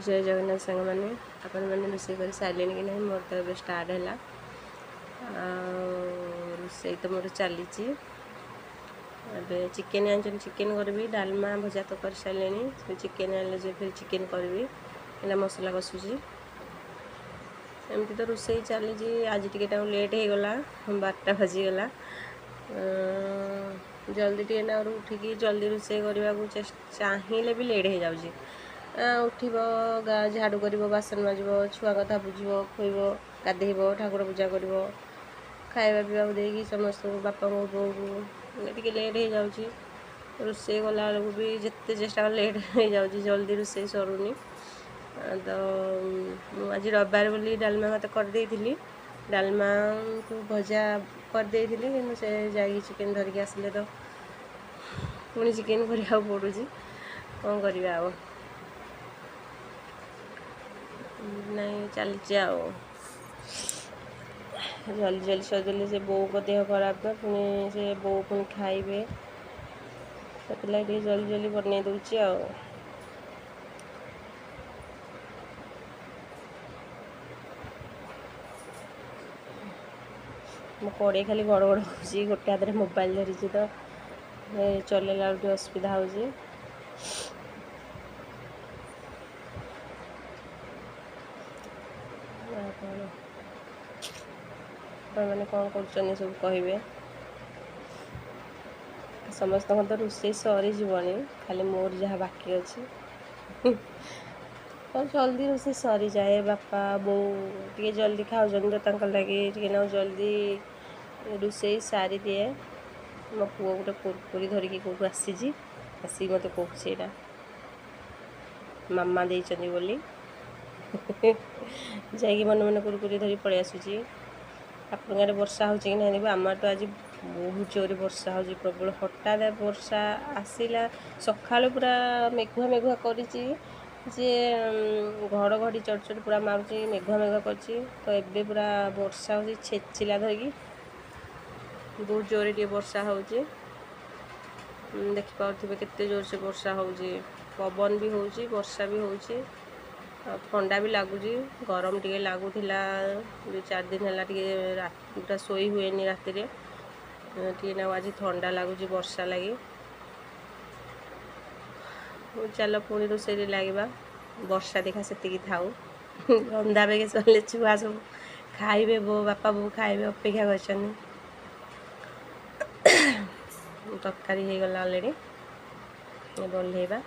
ଜୟ ଜଗନ୍ନାଥ ସାଙ୍ଗମାନେ। ଆପଣମାନେ ରୋଷେଇ କରି ସାରିଲେଣି କି ନାହିଁ? ମୋର ତ ଏବେ ଷ୍ଟାର୍ଟ ହେଲା ଆଉ ରୋଷେଇ ତ ମୋର ଚାଲିଛି। ଏବେ ଚିକେନ୍ ଆଣିଛନ୍ତି, ଚିକେନ୍ କରିବି। ଡାଲମା ଭଜା ତ କରିସାରିଲେଣି। ସେ ଚିକେନ୍ ଆଣିଲେ ଯେ ଫେର ଚିକେନ୍ କରିବି। ହେଲା ମସଲା କଷୁଛି। ଏମିତି ତ ରୋଷେଇ ଚାଲିଛି। ଆଜି ଟିକେ ତାକୁ ଲେଟ୍ ହେଇଗଲା, 12ଟା ବାଜିଗଲା। ଜଲ୍ଦି ଟିକେ ନାରୁ ଉଠିକି ଜଲ୍ଦି ରୋଷେଇ କରିବାକୁ ଚାହିଁଲେ ବି ଲେଟ୍ ହେଇଯାଉଛି। ଉଠିବ, ଝାଡ଼ୁ କରିବ, ବାସନ ମାଜିବ, ଛୁଆ କଥା ବୁଝିବ, ଖୋଇବ, ଗାଧେଇବ, ଠାକୁର ପୂଜା କରିବ, ଖାଇବା ପିଇବାକୁ ଦେଇକି ସମସ୍ତଙ୍କୁ, ବାପାଙ୍କୁ, ବୋଉକୁ, ଟିକେ ଲେଟ୍ ହେଇଯାଉଛି। ରୋଷେଇ କଲାବେଳକୁ ବି ଯେତେ ଚେଷ୍ଟା କଲେ ଲେଟ୍ ହେଇଯାଉଛି, ଜଲ୍ଦି ରୋଷେଇ ସରୁନି। ତ ମୁଁ ଆଜି ରବିବାର ବୋଲି ଡାଲମା ଭାତ କରିଦେଇଥିଲି, ଡାଲମାକୁ ଭଜା କରିଦେଇଥିଲି। କିନ୍ତୁ ସେ ଯାଇକି ଚିକେନ୍ ଧରିକି ଆସିଲେ ତ ପୁଣି ଚିକେନ୍ କରିବାକୁ ପଡ଼ୁଛି। କ'ଣ କରିବା ଆଉ? ନାଇଁ, ଚାଲିଛି ଆଉ। ଜଲ୍ଦି ଜଲ୍ଦି ସରିଦେଲେ ସେ ବୋଉଙ୍କ ଦେହ ଖରାପ ତ, ପୁଣି ସେ ବୋଉ ପୁଣି ଖାଇବେ, ସେଥିଲାଗି ଟିକେ ଜଲ୍ଦି ଜଲ୍ଦି ବନେଇ ଦେଉଛି ଆଉ। ମୋ କଡ଼େଇ ଖାଲି ଗଡ଼ ଗଡ଼ ହେଉଛି। ଗୋଟେ ହାତରେ ମୋବାଇଲ୍ ଧରିଛି ତ ଚଲେଇଲା ବେଳକୁ ଟିକେ ଅସୁବିଧା ହେଉଛି। ଆଉ କ'ଣ? ଆପଣମାନେ କ'ଣ କରୁଛନ୍ତି ସବୁ କହିବେ। ସମସ୍ତଙ୍କର ତ ରୋଷେଇ ସରିଯିବଣି, ଖାଲି ମୋର ଯାହା ବାକି ଅଛି। ତ ଜଲ୍ଦି ରୋଷେଇ ସରିଯାଏ। ବାପା ବୋଉ ଟିକେ ଜଲ୍ଦି ଖାଉଛନ୍ତି ତ ତାଙ୍କ ଲାଗି ଟିକେ ନାକୁ ଜଲ୍ଦି ରୋଷେଇ ସାରିଦିଏ। ମୋ ପୁଅ ଗୋଟେ କୁରକୁରି ଧରିକି କେଉଁଠୁ ଆସିଛି, ଆସିକି ମୋତେ କହୁଛି ଏଇଟା ମାମା ଦେଇଛନ୍ତି ବୋଲି। ଯାଇକି ମନେ ମନେ କୁରକୁରି ଧରି ପଳେଇ ଆସୁଛି। ଆପଣଙ୍କ ଆଡ଼େ ବର୍ଷା ହେଉଛି କି ନାହିଁ? ଦେଖିବ, ଆମର ତ ଆଜି ବହୁତ ଜୋରେ ବର୍ଷା ହେଉଛି, ପ୍ରବଳ। ହଠାତ୍ ବର୍ଷା ଆସିଲା। ସକାଳୁ ପୁରା ମେଘୁଆ ମେଘୁଆ କରିଛି ଯେ ଘଡ଼ଘଡ଼ି ଚଡ଼ଚଡ଼ି ପୁରା ମାରୁଛି। ମେଘୁଆ ମେଘୁଆ କରିଛି ତ ଏବେ ପୁରା ବର୍ଷା ହେଉଛି, ଛେଚିଲା ଧରିକି। ବହୁତ ଜୋରେ ଟିକେ ବର୍ଷା ହେଉଛି। ଦେଖିପାରୁଥିବେ କେତେ ଜୋରସେ ବର୍ଷା ହେଉଛି। ପବନ ବି ହେଉଛି, ବର୍ଷା ବି ହେଉଛି ଆଉ ଥଣ୍ଡା ବି ଲାଗୁଛି। ଗରମ ଟିକେ ଲାଗୁଥିଲା 2-4 ଦିନ ହେଲା, ଟିକେ ପୁରା ଶୋଇ ହୁଏନି ରାତିରେ। ଟିକେ ନା ଆଜି ଥଣ୍ଡା ଲାଗୁଛି ବର୍ଷା ଲାଗି। ଚାଲ, ପୁଣି ରୋଷେଇରେ ଲାଗିବା। ବର୍ଷା ଦେଖା ସେତିକି ଥାଉ। ରନ୍ଧା ବେଗେ ସରିଲେ ଛୁଆ ସବୁ ଖାଇବେ, ବୋଉ ବାପା ବୋଉ ଖାଇବେ, ଅପେକ୍ଷା କରିଛନ୍ତି। ତରକାରୀ ହେଇଗଲା ଅଲରେଡ଼ି, ଏବେ ଓହ୍ଲେଇବା।